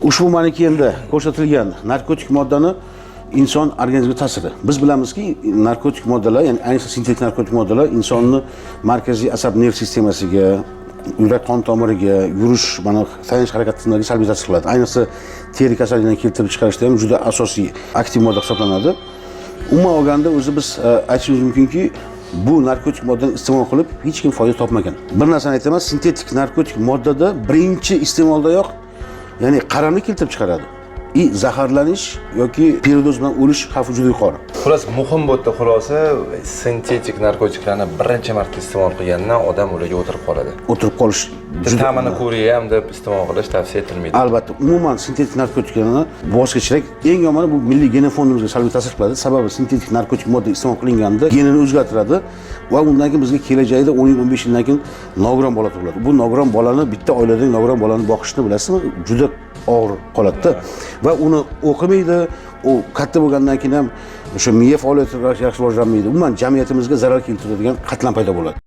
Ushbu manekenda ko'rsatilgan narkotik moddani inson organizmiga ta'siri. Biz bilamizki, narkotik moddalar, ya'ni ayniqsa sintetik narkotik moddalar insonni markaziy asab nerv sistemasiga, yurak qon tomiriga, yurish, mana tayanch harakat tizimlariga salbiy ta'sir qiladi. Ayniqsa teri kasalliklarini keltirib chiqarishda ham juda asosiy aktiv modda hisoblanadi. Umuman olganda, o'zi biz aytishimiz mumkinki, bu narkotik moddani iste'mol qilib hech kim foyda topmagan. Bir narsani aytaman, sintetik narkotik moddada birinchi iste'moldayoq, ya'ni qaramlik keltirib chiqaradi и zaharlanish yoki передоз bilan o'lish xavfi juda yuqori. Xullas, muhim bu yerda xulosa: sintetik narkotiklarni birinchi marta iste'mol qilgandan odam ularga o'tirib qoladi. O'tirib qolish juda Ta'mini ko'ray ham deb iste'mol qilish tavsiya etilmaydi. Albatta, umuman sintetik narkotiklarni voz kechish. Eng yomoni, bu milliy genofondimizga salbiy ta'sir qiladi. Sababi sintetik narkotik modda iste'mol qilinganda genini o'zgartiradi va undan keyin bizga kelajakda 10 yil, 15 yildan keyin nogiron bola tug'iladi. Bu nogiron bolani, bitta oiladagi nogiron bolani boqishni bilasizmi, juda og'ir qoladida va uni o'qimaydi, u katta bo'lgandan keyin ham o'sha miya faoliyati yaxshi rivojlanmaydi. Umuman, jamiyatimizga zarar keltiradigan qatlam paydo bo'ladi.